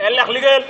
Elek liggéeyal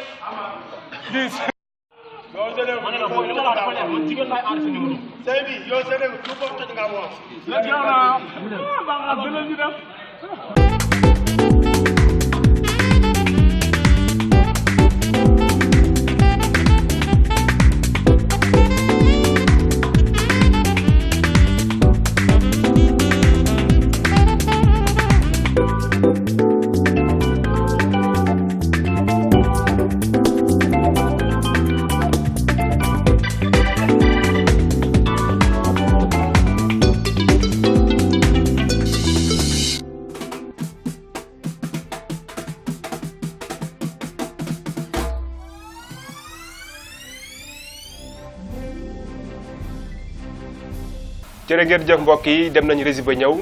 jërë ngeen jëf mbokk yi dem nañu rési ba ñëw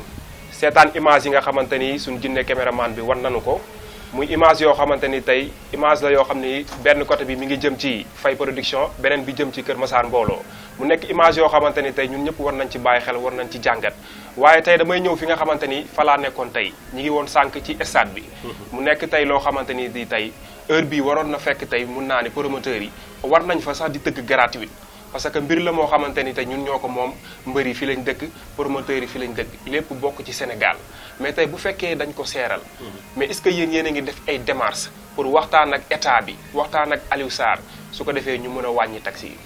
seetaan image yi nga xamante ni suñu jinne caméraman bi wan nañu ko muy image yoo xamante ni tey image la yoo xam ni benn côté bi mi ngi jëm ci Faye Production beneen bi jëm ci Kër Massar Mbooloo mu nekk image yoo xamante ni tey ñun ñëpp war nañ ci bàyyi xel war nañ ci jàngat waaye tey damay ñëw fi nga xamante ni fa laa nekkoon tey ñi ngi woon sànq ci stade bi mu nekk tey loo xamante ni di tey heure bii waroon na fekk tey mun naa ni promoteurs yi war nañ fa sax di tëgg gratuit parce que mbir la moo xamante ni tey ñun ñoo ko moom mbër yi fi lañ dëkk promoteurs yi fi lañ dëkk lépp bokk ci Sénégal mais tey bu fekkee dañ ko seeral mais est-ce que yéen a ngi def ay démarches pour waxtaan ak état bi waxtaan ak Aliou Sarr su ko defee ñu mën a wàññi taxi yi.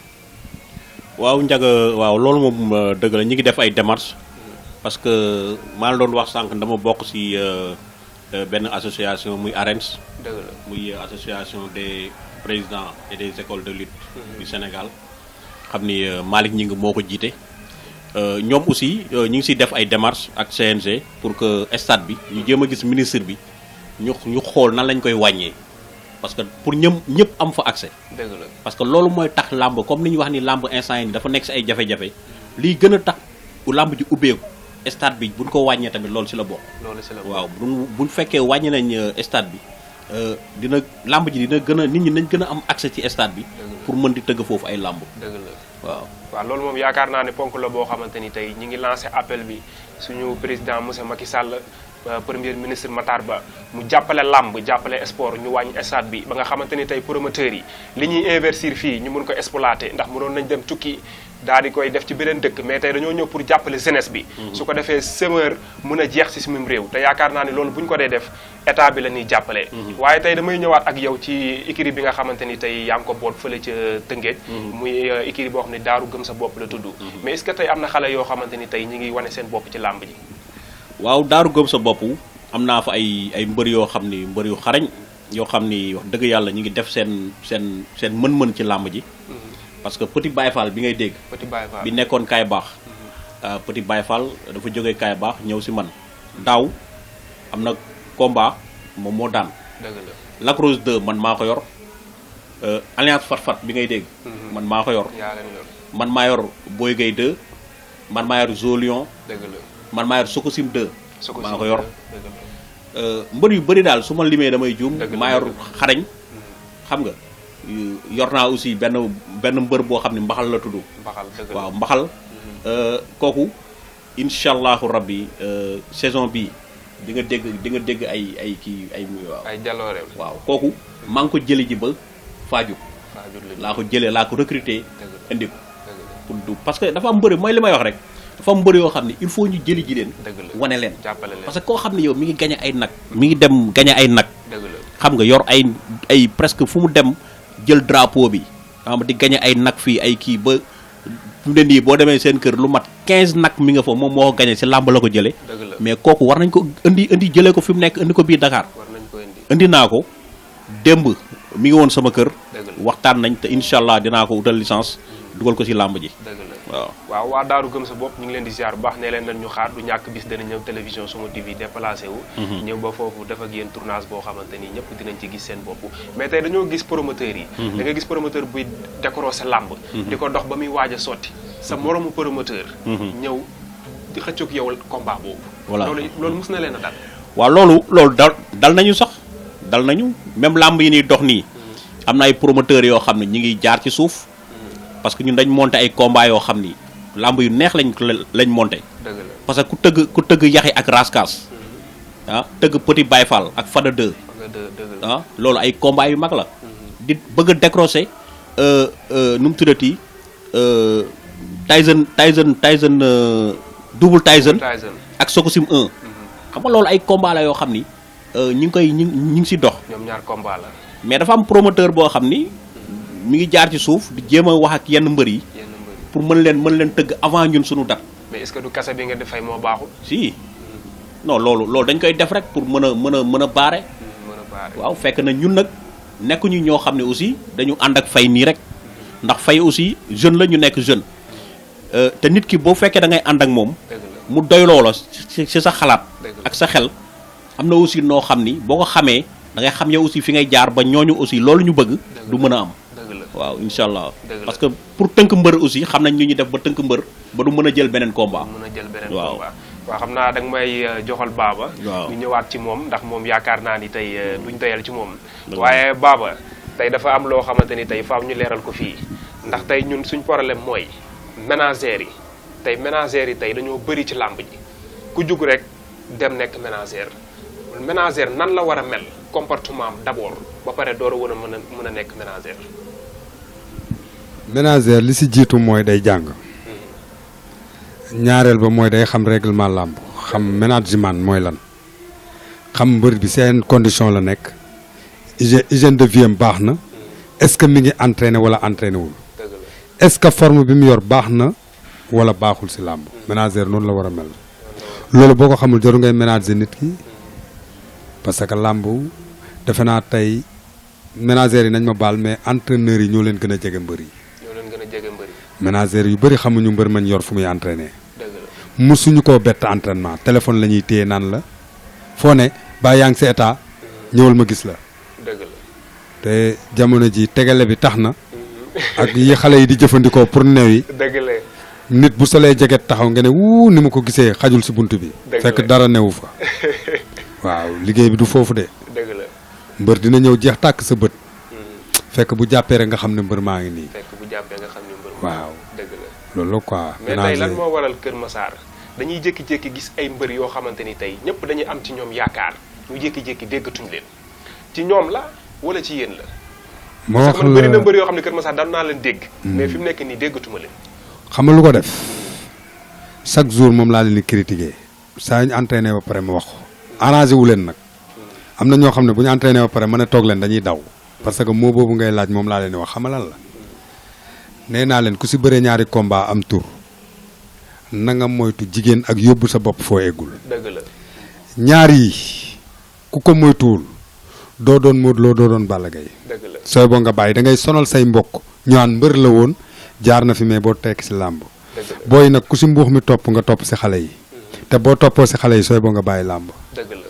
waaw Ndiaga waaw loolu moom dëgg la ñu ngi def ay démarches parce que maa la doon wax sànq dama bokk ci benn association muy ARENS. dëgg la muy association des présidents et des écoles de lutte du Sénégal. xam ni Malick Gningue moo ko jiite ñoom aussi ñu ngi siy def ay démarches ak CNG pour que stade bi ñu jéem a gis ministre bi ñu xool nan lañ koy wàññee parce que pour ñëpp am fa accès. dëgg la parce que loolu mooy tax làmb comme ni ñu wax ni làmb instant yi dafa nekk si ay jafe-jafe lii gën a tax bu làmb ji ubbeeku stade bi buñ ko wàññee tamit loolu si la bokk. loolu si la bokk waaw buñ fekkee wàññi nañ stade bi dina làmb ji dina gën a nit ñi nañ gën a am accès ci stade bi. pour mën di tëgg foofu ay làmb. dëgg la waaw loolu moom yaakaar naa ne ponk la boo xamante ni tey ñi ngi lancé appel bi suñu président monsieur Macky Sall premier ministre Matar Ba mu jàppale làmb jàppale sport ñu wàññi stade bi ba nga xamante ni tey promoteurs yi li ñuy investir fii ñu mun ko exploiter ndax mënoon nañ dem tukki daal di koy def ci beneen dëkk mais tey dañoo ñëw pour jàppale jeunesse bi. su ko defee semeur mën a jeex si suñu réew te yaakaar naa ne loolu bu ñu ko dee def état bi la ñuy jàppale. waaye tey damay ñëwaat ak yow ci écurie bi nga xamante ni tey yaa ngi ko boot fële ca Tëngéej. muy écurie boo xam ne Daaru Gëm Sa Bopp la tudd. mais est-ce que tey am na xale yoo xamante ni tey ñi ngi wane seen bopp ci làmb ji. waaw Daaru Gëm Sa Bopp am naa fa ay mbër yoo xam ni mbër yu xarañ yoo xam ni wax dëgg yàlla ñu ngi def seen mën-mën ci làmb ji. parce que Petit Baye Fall bi ngay dégg. Petit Baye Fall bi nekkoon Kaay Baax. Petit Baye Fall dafa jógee Kaay Baax ñëw si man daaw am na combat moom moo daan. dëgg la Lac Rose 2 man maa ko yor Alliance Fat Fat bi ngay dégg. man maa ko yor. yaa leen yor man maa yor Boy Gueye 2 man maa yor Zolion. dëgg la man maa yor Sokosim 2. maa ko yor dëgg la mbër yu bëri daal su ma limee damay juum. dëgg la maa yor xarañ xam nga. yor naa aussi benn mbër boo xam ne mbaxal la tudd. mbaxal dëgg la waaw mbaxal. kooku incha allahu rabbi saison bii di nga dégg ay kii ay. ay jaloore waaw kooku maa ngi ko jëlee ji ba Fadiouth. laa ko jëlee laa ko recruter. indi ko pour parce que dafa am mbër mooy li may wax rek. dafa am mbër yoo xam ne il faut ñu jëli ji leen. wane leen jàppale leen parce que koo xam ne yow mi ngi gañe ay nag. mi ngi dem gañe ay nag. dëgg la xam nga yor ay presque fu mu dem. jël drapeau bi xam di gagné ay nag fii ay kii ba fi mu ne nii boo demee seen kër lu mat 15 nag mi nga fa moom moo ko gagné si làmb la ko jëlee. mais kooku war nañ ko indi jëlee ko fi mu nekk indi ko biir Dakar. war nañ ko indi naa ko démb mi ngi woon sama kër. waxtaan nañ te incha allah dinaa ko utal licence dugal ko si làmb ji. waaw waa Daaru Gëm Sa Bopp ñu ngi leen di ziar bu baax ne leen nañ ñu xaar du ñàkk bis dana ñëw télévision Suma TV déplacé wu ñëw ba foofu def ak yéen tournage boo xamante ni ñëpp dinañ ci gis seen bopp mais tey dañoo gis promoteurs yi da nga gis promoteur buy décoré sa làmb di ko dox ba muy waaj a sotti sa moromu promoteur ñëw di xëccoog yow combat boobu loolu mus na leen a dal waaw loolu dal nañu sax dal nañu même làmb yi ñuy dox nii am na ay promoteurs yoo xam ne ñi ngi jaar ci suuf parce que ñun dañ monté ay combat yoo xam ni lamb yu neex lañ monté parce que ku tëgg yaxi ak raskas tëgg Petit Baye Fall ak Fada 2 loolu ay combat yu mag la di bëgg a décrocher nu mu tuddati Tyson double Tyson ak Sokosim 1 xam nga loolu ay combat la yoo xam ni ñi ngi si dox ñoom ñaar combat la mais dafa am promoteur boo xam ni mi ngi jaar ci suuf di jéem a wax ak yenn mbër yi pour mën leen tëgg avant ñun suñu date. mais est-ce que du kase bi nga def fay moo baaxul. si non loolu dañ koy def rek pour mën a baare. waaw fekk na ñun nag nekkuñu ñoo xam ne aussi dañu ànd ak fay nii rek ndax fay aussi jeune la ñu nekk jeune te nit ki boo fekkee da ngay ànd ak moom. mu doyloo la ci sa xalaat. ak sa xel am na aussi noo xam ni boo ko xamee da ngay xam yow aussi fi ngay jaar ba ñooñu aussi loolu ñu bëgg. du mën a am. waaw incha allah parce que pour tënk mbër aussi xam nañ ñu ñuy def ba tënk mbër ba du mën a jël beneen combat. waaw xam naa da nga may joxal Baba. ñu ñëwaat ci moom ndax moom yaakaar naa ni tey duñ doyal ci moom. waaye Baba tey dafa am loo xamante ni tey faaw ñu leeral ko fii ndax tey ñun suñ problème mooy ménagères yi tey dañoo bëri ci làmb ji ku jug rek dem nekk ménagère nan la war a mel comportement am d'abord ba pare door a mën a nekk ménagère. ménagère li si jiitu mooy day jàng ñaareel ba mooy day xam règlement làmb xam management mooy lan xam mbër bi seen condition la nekk hygiène de vie am baax na est-ce que mi ngi entraîné wala entraîné wul est-ce que forme bi mu yor baax na wala baaxul si làmb ménagère noonu la war a mel loolu boo ko xamul jaru ngay ménager nit ki parce que làmb defe naa tey ménagères yi nañ ma baal mais entraîneurs yi ñoo leen gën a jege mbër yi. ménagères yu bëri xamuñu mbër mañ yor fu muy entraîné. musuñu koo bett entraînement téléphone la ñuy téye naan la foo ne ba yaa ngi sa état ñëwal ma gis la. te jamono ji tegale bi tax na. ak yi xale yi di jëfandikoo pour new yi. nit bu solee jeget taxaw nga ne wuu ni ma ko gisee xajul si bunt bi. fekk dara newu fa. waaw liggéey bi du foofu de. mbër dina ñëw jeex tàkk sa bët. fekk bu jàppee rek nga xam ne mbër maa ngi nii. waaw dëgg la loolu quoi. mais tey lan moo waral Kër Massar dañuy jékki-jékki gis ay mbër yoo xamante ni tey ñëpp dañuy am ci ñoom yaakaar ñu jékki-jékki déggatuñ leen ci ñoom la wala ci yéen la. moo wax la bëri na mbër yoo xam ne Kër Massar daan naa leen dégg. mais fi mu nekk nii déggatuma leen. xam nga lu ko def chaque jour moom laa leen di critiquer saa ñu entraîné ba pare ma wax ko arrangé wu leen nag am na ñoo xam ne bu ñu entraîné ba pare mën a toog leen dañuy daw parce que moo boobu ngay laaj moom laa leen di wax xamalal la nee naa leen ku si bëree ñaari combat am tur na nga moytu jigéen ak yóbbu sa bopp foo eggul. dëgg la ñaar yi ku ko moytuwul doo doon Modou Lo doo doon Balla Gaye. dëgg la sooy boo nga bàyyi da ngay sonal say mbokk ñu naan mbër la woon jaar na fi mais boo tekk si làmb. booy nag ku si mbuux mi topp nga topp si xale yi. te boo toppoo si xale yi sooy boo nga bàyyi làmb. dëgg la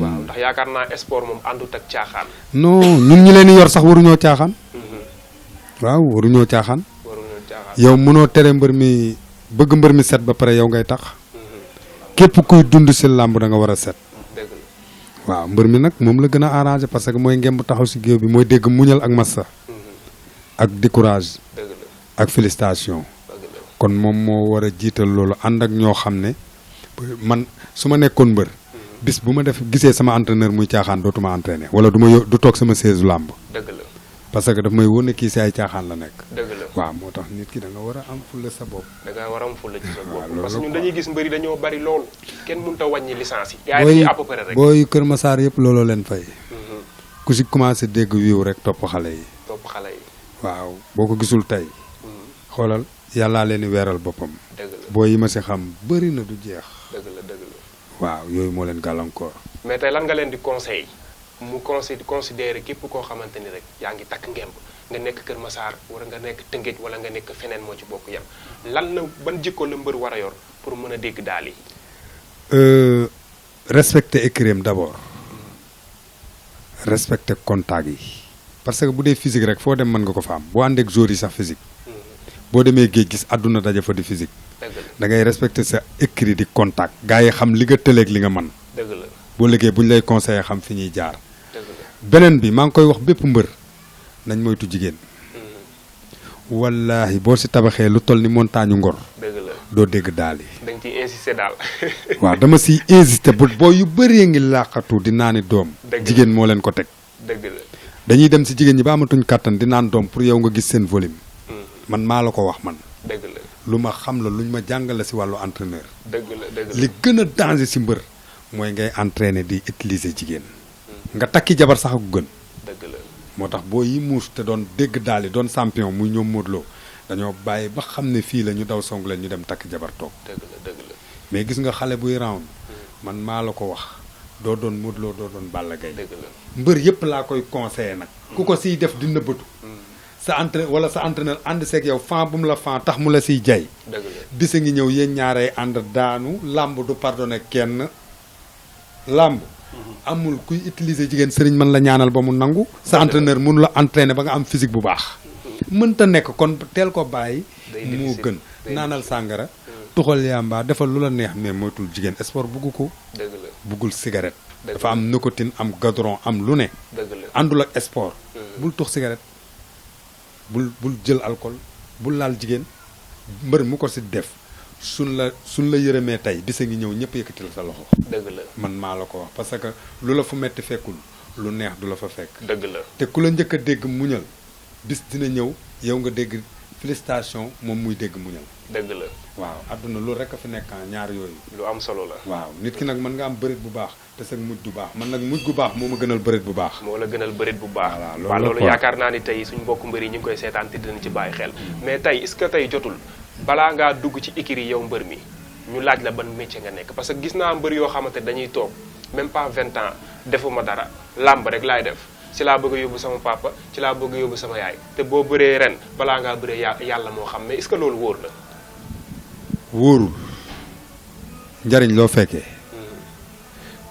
waaw ndax yaakaar naa sport moom àndut ak caaxaan. non ñun ñi leen di yor sax waruñoo caaxaan. waaw waruñoo caaxaan. yow mënoo tere mbër mi bëgg mbër mi set ba pare yow ngay tax. képp kuy dund si làmb da nga war a set. waaw mbër mi nag moom la gën a arrangé parce que mooy ngemb taxaw si géew bi mooy dégg muñal ak massa ak décourage ak félicitation kon moom moo war a jiital loolu ànd ak ñoo xam ne man su ma nekkoon mbër bis bu ma def gisee sama entraîneur muy caaxaan dootuma entraîné wala du toog sama siège làmb parce que daf may wóor ne kii si ay caaxaan la nekk. waaw moo tax nit ki da nga war a am fulla sa bopp. da nga war a am fulla ci sa bopp. parce que ñun dañuy gis mbëri dañoo bari lool kenn mënut a wàññi licence yi. yaa ngi à peu près rek booy Kër Massar yëpp looloo leen fay. ku si commencé dégg wiiw rek topp xale yi. topp xale yi. waaw boo ko gisul tey. xoolal yàllaa leen di weeral boppam. dëgg la boo yi ma si xam bëri na du jeex. dëgg la dëgg la. waaw yooyu moo leen gàllankoor. mais tey lan nga leen di conseil mu considérer képp koo xamante ni rek yaa ngi takk ngemb nga nekk Kër Massar wala nga nekk Tëngéej wala nga nekk feneen moo ci bokk yam lan la ban jikko la mbër war a yor pour mën a dégg daal yi. Respecter écrim d'abord. Respecter contact yi. parce que bu dee physique rek foo dem mën nga ko fa am boo àndeek jour yi sax physique. boo demee géej gis àdduna daje fa di physique. da ngay respecter sa écrit di contact. gars yi xam li nga tëleeg li nga mën. dëgg la boo liggéey bu ñu lay conseillé xam fi ñuy jaar. dëgg la beneen bi maa ngi koy wax bépp mbër nañ moytu jigéen. wallaahi boo si tabaxee lu toll ni montagne ngor. dëgg la doo dégg daal yi. dañ ciy insister daal. waaw dama siy insister bu boo yu bëree ngi làqatu di naani doom. jigéen moo leen ko teg. dëgg la dañuy dem si jigéen ñi ba amatuñ kàttan di naan doom pour yow nga gis seen volume. man maa la ko wax man. dëgg la lu ma xam la luñ ma jàngale si wàllu entraîneur. dëgg la dëgg la li gën a danger si mbër mooy ngay entraîner di utiliser jigéen. nga takki jabar sax ak gën. dëgg la moo tax boo yi muus te doon dégg daal yi doon champion muy ñoom Modou Lo dañoo bàyyi ba xam ne fii la ñu daw song leen ñu dem takk jabar toog. dëgg la dëgg la mais gis nga xale buy round man maa la ko wax doo doon Modou Lo doo doon Balla Gaye. dëgg la mbër yëpp laa koy conseillé nag. ku ko siy def di nëbbatu. sa entraîneur ànd seeg yow fan bu mu la fan tax mu la siy jay. dëgg la bisa ngi ñëw yéen ñaaree ànd daanu làmb du pardonné kenn làmb. amul kuy utiliser jigéen sëriñ mën la ñaanal ba mu nangu. sa entraîneur mënu la entraîner ba nga am physique bu baax. mënta nekk kon teel ko bàyyi. moo gën naanal sàngara. tuxal yamba defal lu la neex mais moytul jigéen sport bugg ko. dëgg la buggul cigarette. dafa am nicotine am goudron am lu ne. dëgg la àndul ak sport. bul tux cigarette bul jël alcool bul laal jigéen mbër mu ko si def suñ la yërëmee tey bisa ngi ñëw ñëpp yëkkati la sa loxo. dëgg la man maa la ko wax parce que lu la fu metti fekkul lu neex du la fa fekk. dëgg la te ku la njëkk a dégg muñal bis dina ñëw yow nga dégg félicitation moom muy dégg muñal. dëgg la waaw adduna loolu rek a fi nekk ñaar yooyu. lu am solo la. waaw nit ki nag mën nga am bëreet bu baax te sa mujj bu baax man nag mujj gu baax moo ma gënal bëreet bu baax. moo la gënal bëreet bu baax. voilà waaw loolu yaakaar naa ni tey suñu mbokku mbër yi ñu ngi koy seetaan te dinañ ci bàyyi xel. mais tey est-ce que tey jotul balaa ngaa dugg ci écurie yow mbër mi ñu laaj la ban métier nga nekk parce que gis naa mbër yoo xamante dañuy toog même pas 20 ans defuma dara làmb rek laay def ci laa bëgg a yóbbu sama papa ci laa bëgg a yóbbu sama yaay te boo bëree ren balaa ngaa bëree yàlla moo xam mais est-ce que loolu wóor na. wóorul njariñ loo fekkee.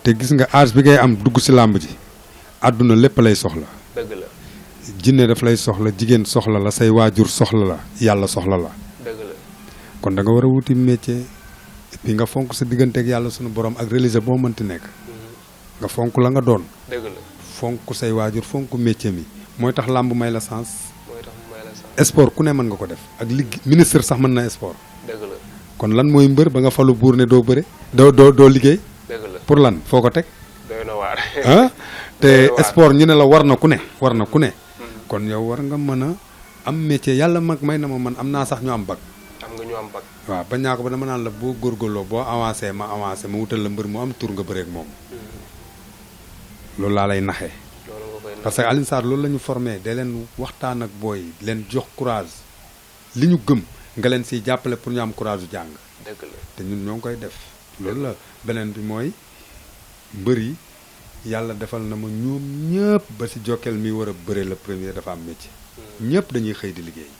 te gis nga âge bi ngay am dugg ci làmb ji àdduna lépp lay soxla. dëgg la jinne daf lay soxla jigéen soxla la say waajur soxla la yàlla soxla la. dëgg la kon da nga war a wuti métier et puis nga fonk sa digganteeg yàlla sunu borom ak religieux boo mënti nekk. nga fonk la nga doon. dëgg la fonk say waajur fonk métier mi mooy tax làmb may la sens. mooy tax may la sens. sport ku ne mën nga ko def ak ministre sax mën na sport. dëgg la kon lan mooy mbër ba nga falu buur ne doo bëre doo liggéey. dëgg la pour lan foo ko teg. doy na waar. ah te sport ñu ne la war na ku ne kon yow war nga mën a am métier yàlla mag may na ma man am naa sax ñu am bac. am nga ñu am bac. waaw bañ naa ko ba dama naan la boo góorgóorloo boo avancé ma wutal la mbër mu am tur nga bëreek moom. loolu laa lay naxee. loolu nga koy parce que Alioune Sarr loolu la ñu formé da leen waxtaan ak booy leen jox courage li ñu gëm nga leen siy jàppale pour ñu am courage u jàng. dëgg la te ñun ñoo ngi koy def. loolu la beneen bi mooy mbër yi yàlla defal na ma ñoom ñëpp ba si Jokal mi war a bëre le premier dafa am métier. ñëpp dañuy xëy di liggéey.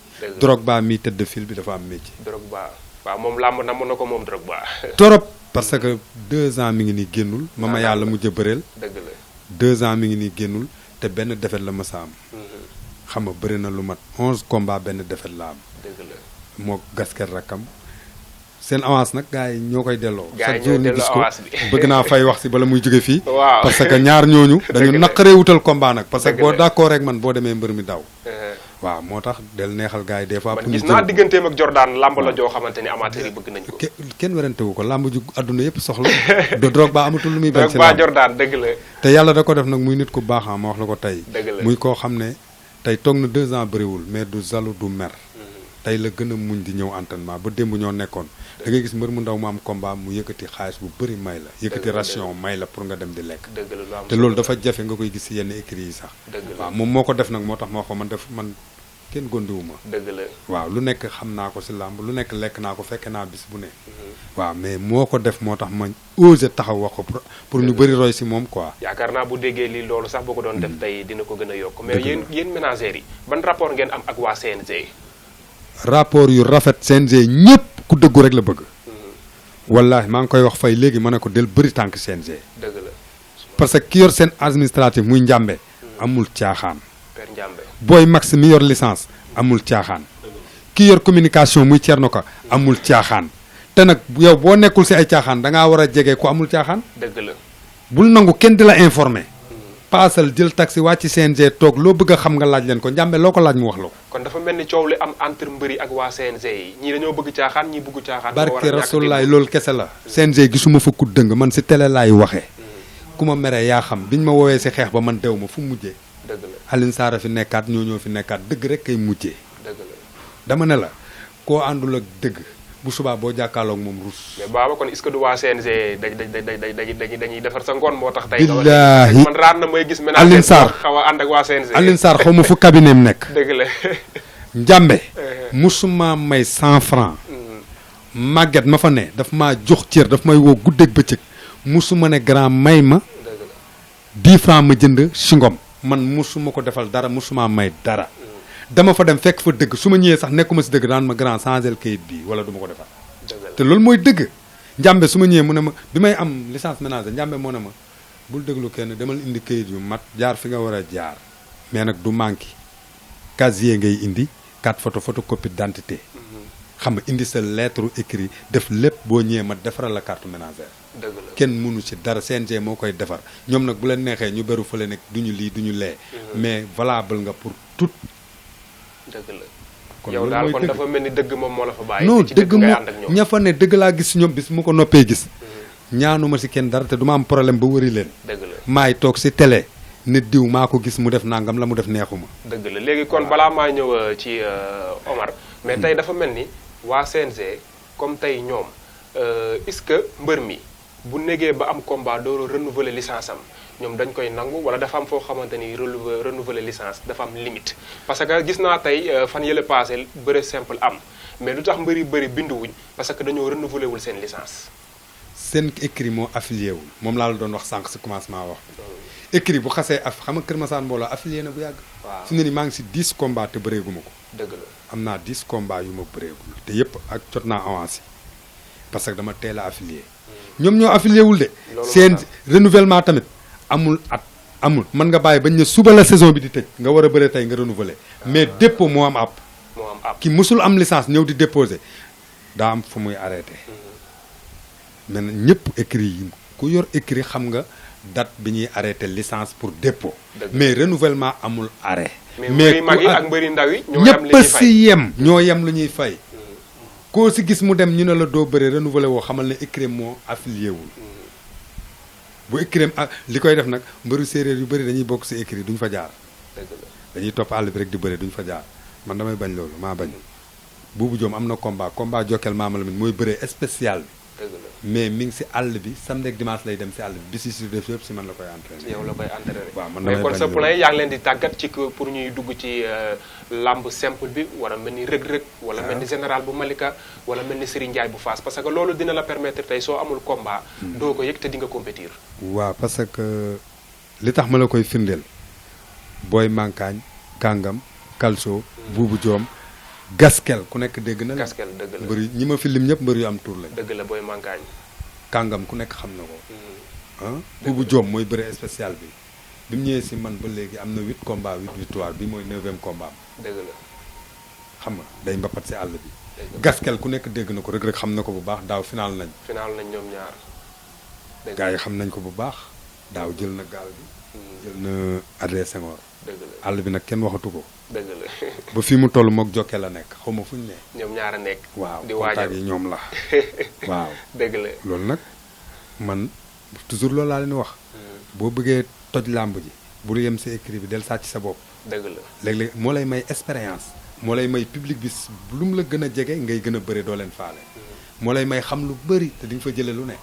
Drogba mi tëdd fil bi dafa am métier. Drogba waaw moom làmb na mën na ko moom Drogba. torop parce que 2 ans mi ngi nii génnul. ma yàlla mujj a bëreel. dëgg la 2 ans mi ngi nii génnul te benn defet la ma sa am. xam nga bëri na lu mat 11 combats benn defet la am. dëgg la moo gasket rakkam. seen avance nag gars yi ñoo koy delloo. gars yi ñoo delloo avance bi bëgg naa fay wax si bala muy jóge fii. waaw parce que ñaar ñooñu. dañu naqaree wutal combat nag. parce que boo d'accord rek man boo demee mbër mi daw. waaw moo tax del neexal gars yi des fois. man gis naa digganteem ak Jordan lamb la joo xamante ni amateur yi bëgg nañ ko. kenn werante wu ko lamb ju àdduna yëpp soxla. Drogba amatul lu muy bañ si lamb Jordan dëgg la. te yàlla da ko def nag muy nit ku baax ma wax la ko tey. dëgg la muy koo xam ne tey toog na 2 ans bëriwul mais du zalu du mer. tey la gën a muñ di ñëw entraînement ba démb ñoo nekkoon. da ngay gis mbër mu ndaw mu am combat mu yëkkati xaalis bu bëri may la. yëkkati ration may la pour nga dem di lekk. dëgg la te loolu dafa jafe nga koy gis si yenn écrits yi sax. dëgg la waaw moom moo ko def nag moo tax ma wax ko man kenn gondiwu ma. dëgg la. waaw lu nekk xam naa ko si làmb lu nekk lekk naa ko fekke naa bis bu ne. waaw mais moo ko def moo tax ma osé taxaw wax ko pour ñu bëri roy si moom quoi. yaakaar naa bu déggee lii loolu sax boo ko doon def tey dina ko gën a yokk. mais yéen ménagères yi ban rapport ngeen am ak waa CNG. rapport yu rafet CNG ñëpp ku dëggu rek la bëgg. wallaahi maa ngi koy wax fay léegi ma ne ko del bëri tànk CNG. dëgg la. parce que ki yor seen administratif muy njàmbe amul caaxaan. Père Ndiambé. booy max mi yor licence amul caaxaan. ki yor communication muy Thierno Ka amul caaxaan. te nag yow boo nekkul si ay caaxaan da ngaa war a jege ku amul caaxaan. dëgg la. bul nangu kenn di la informé. paasal jël taxi wàcc CNG toog loo bëgg a xam nga laaj leen ko njàmbe loo ko laaj mu wax la ko. kon dafa mel ni coow li am entre mbëri ak waa CNG yi ñii dañoo bëgg caaxaan ñii bëggu caaxaan. barke rasulaay loolu kese la. CNG gisuma fa ku dëng man si télé laay waxee. ku ma meree yaa xam biñ ma woowee si xeex ba man dew ma fu mujjee. dëgg la. Alioune Sarr fi nekkaat ñoo fi nekkaat dëgg rek kay mujjee. dëgg la. dama ne la koo àndul ak dëgg bu subaa boo jàkkaarloog moom rus. mais baaba kon est-ce que du waa CNG dañuy defar sa ngoon moo tax. tey billaahi man raar na may gis. Alioune Sarr xaw a ànd ak waa CNG. Alioune Sarr xaw ma fu cabinet am nekk. dëgg la. Njàmbe musuma may 100 francs màgget ma fa ne daf maa jox cër daf may woo guddeeg bëccëg musuma ne grand may ma 10 francs ma jënd si ngom man musuma ko defal dara musuma may dara dama fa dem fekk fa dëgg su ma ñëwee sax nekkuma si dëgg daan ma grand changel kayit bi wala du ma ko defal te loolu mooy dëgg. Njàmbe su ma ñëwee mu ne ma bi may am licence ménager Njàmbe moo ne ma bul déglu kenn demal indi kayit yu mat jaar fi nga war a jaar mais nag du manqué casier ngay indi 4 photocopie d'identité xam nga indi sa lettre écrit def lépp boo ñëwee ma defaral la carte ménagère. dëgg la. kenn mënu ci dara CNG moo koy defar ñoom nag bu leen neexee ñu beru fële nekk du ñu lii du ñu lee. mais valable nga pour tout. dëgg la. kon yow loolu daal mooy kon dëgg. dafa mel ni dëgg moom moo la fa bàyyi. non ci dëgg ngay moo ànd ak ñoom. ña fa ne dëgg laa gis si ñoom bis mu ko noppee gis. ñaanuma si kenn dara te du ma am problème ba wëri leen. dëgg la. maay toog si télé nit diw maa ko gis mu def nangam la mu def neexuma. dëgg la léegi kon balaa maa ñëw ci Omar. mais tey dafa mel ni waa CNG comme tey ñoom est-ce que mbër mi bu négee ba am combat doo renouveler licence am ñoom dañ koy nangu wala dafa am foo xamante ni renouveler licence dafa am limite. parce que gis naa tey fan yële passé bëre simple am mais lu tax mbëri bëri binduwuñ parce que dañoo renouveler wul seen licence. seen écrit moo affilié wul moom laa la doon wax sànq si commencement wax. écrit bu xasee xam nga Kër Masar mbooloo affilié na bu yàgg. waaw fi mu ne nii maa ngi si 10 combats te bëreeguma ko. dëgg la. am naa 10 combats yu ma bëreegul te yëpp ak jot naa avancé parce que dama teel a affilié. ñoom ñoo affilié wul de. seen renouvellement tamit amul at amul mën nga bàyyi bañ ne suba la saison bi di tëj nga war a bëre tey nga renouveler mais dépôt moo am app. moo am app ki musul am licence ñëw di déposer daa am fu muy arrêté. mais nag ñëpp écrit yi ku yor écrit xam nga date bi ñuy arrêté licence pour dépôt. mais renouvellement amul arrêt. mais mbëri mag yi ak mbëri ndaw yi. ñoo yem li ñëpp ñuy fay si yem ñoo yem lu ñuy fay. koo si gis mu dem ñu ne la doo bëre renouvelé woo xamal ne écrit moo affilié wul. bu écrit li koy def nag mbëru séeréer yu bëri dañuy bokk si écrit duñ fa jaar. dëgg la. dañuy topp àll bi rek di bëre duñ fa jaar man damay bañ loolu maa bañ. Buubu Joom am na combat Jokkel Maama Lamine mooy bëree spécial bi. dëgg la. mais mi ngi si àll bi samedi ak dimanche lay dem si àll bi bis yi si def yëpp si man la koy entraîné. yow la koy entraîné. waaw man mais damay kon bañ sa loolu. plan yaa ngi leen di tàggat ci pour ñuy dugg ci lamb simple bi wala mel ni rëg-rëg. wala mel ni général bu Malika wala mel ni Serigne Ndiaye bu Fass parce que loolu dina la permettre tey soo amul combat. doo ko yëg te di nga compétir. waaw parce que li tax ma la koy firndeel booy Mankaañ Kàngam Kalso Buubu Joom Gaskel ku nekk dégg na la. Gaskel dëgg la. mbër yi ñi ma fi lim ñëpp mbër yu am tur lañ. dëgg la booy mankaañ. Kàngam ku nekk xam na ko. ah Buubu Joom mooy bëre spécial bi bi mu ñëwee si man ba léegi am na 8 combats 8 victoire bi mooy 9e combat am. dëgg la. xam nga day mbapat si àll bi. dëgg la. Gaskel ku nekk dégg na ko Reug Reug xam na ko bu baax daaw final nañ. final nañ ñoom ñaar. dëgg gars yi xam nañ ko bu baax daaw jël na gaal bi. jël na Adrien Senghor. dëgg la. àll bi nag kenn waxatu ko. dëgg la. ba fii mu toll moog Jokke la nekk xaw ma fu ñu ne. ñoom ñaar a nekk. waaw di contact waajal yi ñoom la. waaw dëgg la. loolu nag man toujours loolu laa leen di wax. boo bëggee toj làmb ji bul yem sa écrit bi del sàcc sa bopp. dëgg la. léeg-léeg moo lay may expérience. moo lay may public bi lu mu la gën a jege ngay gën a bëri doo leen faale. moo lay may xam lu bëri te di nga fa jëlee lu ne.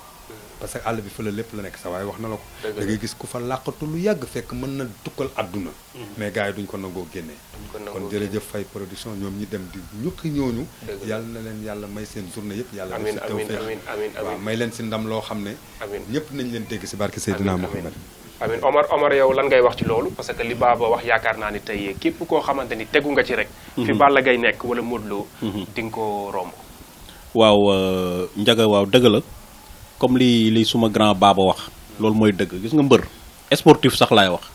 parce que àll bi fa la lépp la nekk sa waaye wax na la ko da ngay gis ku fa làqatu lu yàgg fekk mën na tukkal àdduna mais gars yi duñ ko nangoo génnee kon jërëjëf Faye production ñoom ñi dem di ñukki ñooñu yàlla na leen yàlla may seen journée yëpp yàlla def si tawfeex waaw may leen si ndam loo xam ne ñëpp nañ leen dégg si barke Seydina Muhammad amin Omar yow lan ngay wax ci loolu parce que li Baba wax yaakaar naa ni tey képp koo xamante ni tegu nga ci rek fi Balla Gaye nekk wala Modou Lo di nga ko romb waaw Ndiaga waaw dëgg la comme li suma grand Baba wax loolu mooy dëgg gis nga mbër sportif sax laay wax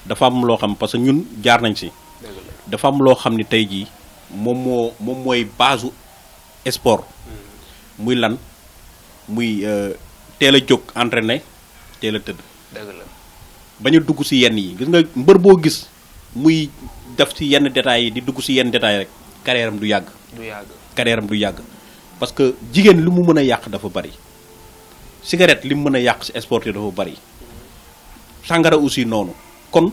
dafa am loo xam parce que ñun jaar nañ si dafa am loo xam ni tey jii moom mooy base sport muy lan muy teel a jóg entraîné teel a tëdd dëgg la bañ a dugg si yenn yi gis nga mbër boo gis muy def si yenn détails yi di dugg si yenn détails rek carrière am du yàgg carrière am du yàgg parce que jigéen li mu mën a yàq dafa bari cigarette li mu mën a yàq si sport yi dafa bari sàngara aussi noonu kon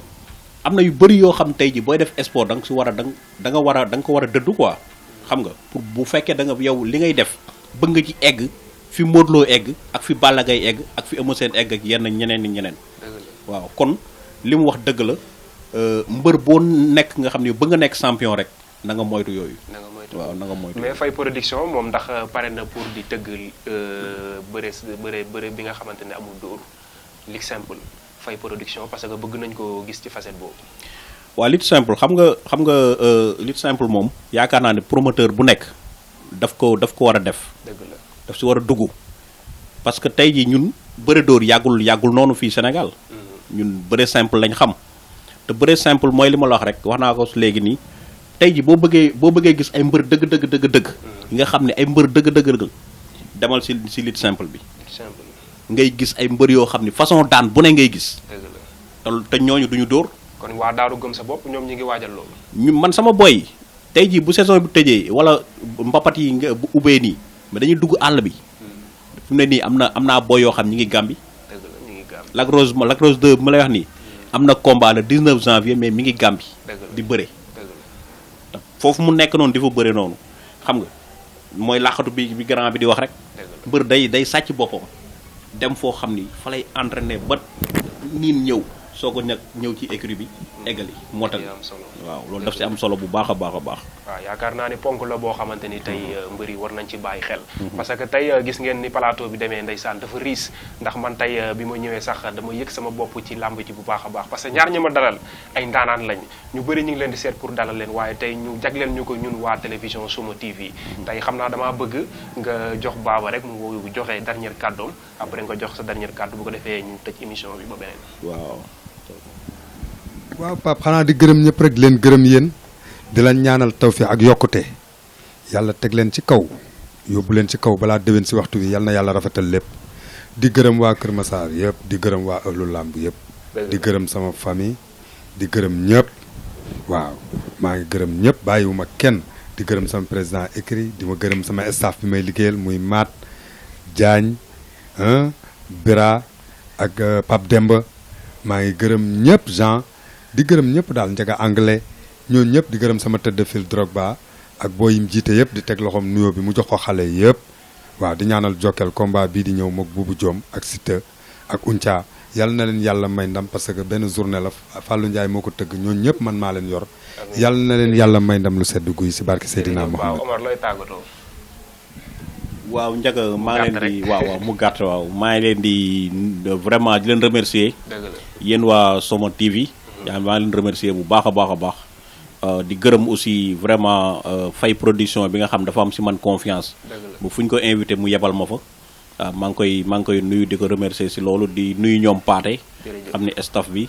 am na yu bëri yoo xam tey ji booy def sport da nga si war a da nga ko war a dëddu quoi xam nga pour bu fekkee da nga yow li ngay def bëgg nga ci egg fi Modou Lo egg ak fi Balla Gaye egg ak fi Eumeu Sène egg ak yenn ñeneen waaw kon li mu wax dëgg la mbër boo nekk nga xam ne bëgg nga nekk champion rek na nga moytu yooyu waaw na nga moytu mais Faye production moom ndax pare na pour di tëgg bëre bi nga xamante ne amul dóor lig simple Faye production parce que bëgg nañ ko gis ci facette boobu waaw lutte simple xam nga lutte simple moom yaakaar naa ne promoteur bu nekk daf ko war a def dëgg la daf si war a dugg parce que tey jii ñun bëre dóor yàggul noonu fii Sénégal ñun bëre simple lañ xam te bëre simple mooy li ma la wax rek wax naa ko léegi nii tey jii boo bëggee gis ay mbër dëgg yi nga xam ne ay mbër dëgg demal si lutte simple bi ngay gis ay mbër yoo xam ne façon daan bu ne ngay gis te ñooñu duñu dóor kon waa Daaru Gëm Sa Bopp ñoom ñi ngi waajal loolu man sama boy tey jii bu saison bi tëjee wala mbapat yi nga bu ubbee nii mais dañuy dugg àll bi fu mu ne nii am naa boy yoo xam ñi ngi Gàmbi Lac Rose 2 ma lay wax nii am na combat le 19 janvier mais mi ngi Gàmbi di bëre foofu mu nekk noonu di fa bëre noonu xam nga mooy làqatu bi grand bi di wax rek mbër day sàcc boppam dem foo xam ni fa lay entraîné ba niin ñëw soo ko ñëw ci écurie bi eggali mootal waaw loolu daf si am solo bu baax a baax a baax waaw yaakaar naa ni ponk la boo xamante ni tey mbër yi war nañ ci bàyyi xel parce que tey gis ngeen ni plateau bi demee ndeysaan dafa riis ndax man tey bi ma ñëwee sax dama yëg sama bopp ci làmb ci bu baax a baax parce que ñaar ñi ma dalal ay ndaanaan lañ ñu bëri ñu ngi leen di seet pour dalal leen waaye tey ñu jagleel ñu ko ñun waa télévision Suma TV tey xam naa damaa bëgg nga jox Baba rek mu joxe dernier kàddoom après nga jox sa dernier kàddu bu ko defee ñu tëj émission bi ba beneen waaw Pape xanaa di gërëm ñëpp rek leen gërëm yéen di leen ñaanal tawfiq ak yokkute yàlla teg leen ci kaw yóbbu leen ci kaw balaa déwén si waxtu bi yal na yàlla rafetal lépp di gërëm waa Kër Massar yëpp di gërëm waa ëllu làmb yëpp di gërëm sama famille di gërëm ñëpp waaw maa ngi gërëm ñëpp bàyyiwuma kenn di gërëm sama président écrit di ma gërëm sama staff bi may liggéeyal muy Maat Diagne Bira ak Pape Demba maa ngi gërëm ñëpp Jean di gërëm ñëpp daal Ndiaga anglais ñooñu ñëpp di gërëm sama tëdd fil Drogba ak booy yim jiite yëpp di teg loxoom nuyoo bi mu jox ko xale yëpp waaw di ñaanal Jokal combat bii di ñëw moog Boubou Diom ak Siteu ak Unca yal na leen yàlla may ndam parce que benn journée la Fallou Ndiaye moo ko tëgg ñooñu ñëpp man maa leen yor yal na leen yàlla may ndam lu sedd guy si barke Seydina Mohamed. Omar looy tàggatoo. waaw Ndiaga maa ngi leen di waaw mu gàtt waaw maa ngi leen di vraiment di leen remercier yéen waa Soma TV yaa maa ngi leen remercier bu baax a baax a baax di gërëm aussi vraiment Faye production bi nga xam dafa am si man confiance bu fu ñu ko invité mu yebal ma fa waaw maa ngi koy nuyu di ko remercier si loolu di nuyu ñoom Paate xam ne staff bi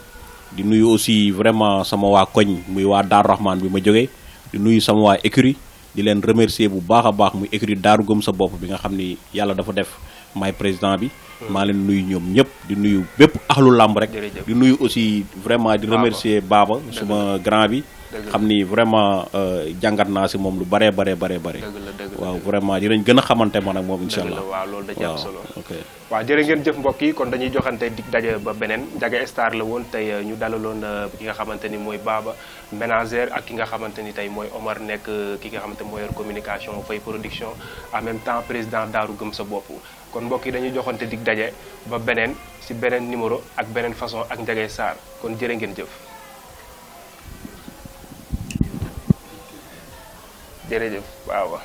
di nuyu aussi vraiment sama waa koñ muy waa Daaru Rahman bi ma jógee di nuyu sama waa écurie di leen remercier bu baax a baax muy écurie Daaru Gëm Sa Bopp bi nga xam ni yàlla dafa def maay président bi maa leen nuyu ñoom ñëpp di nuyu bépp axlu làmb rek di nuyu aussi vraiment di remercier Baba suma grand bi xam ni vraiment jàngat naa si moom lu bare waaw vraiment dinañ gën a xamante man ak moom incha allah waaw loolu da ci am solo ok waaw jërë ngeen jëf mbokk yi kon dañuy joxante dig daje ba beneen Ndiaga Star la woon tey ñu dalaloon ki nga xamante ni mooy Baba ménagère ak ki nga xamante ni tey mooy Omar nekk ki nga xamante moo yor communication Faye production en même temps président Daaru Gëm Sa Bopp kon mbokk yi dañuy joxante dig daje ba beneen ci beneen numéro ak beneen façon ak Ndiaga Sarr kon jërë ngeen jëf. jërëjëf waaw.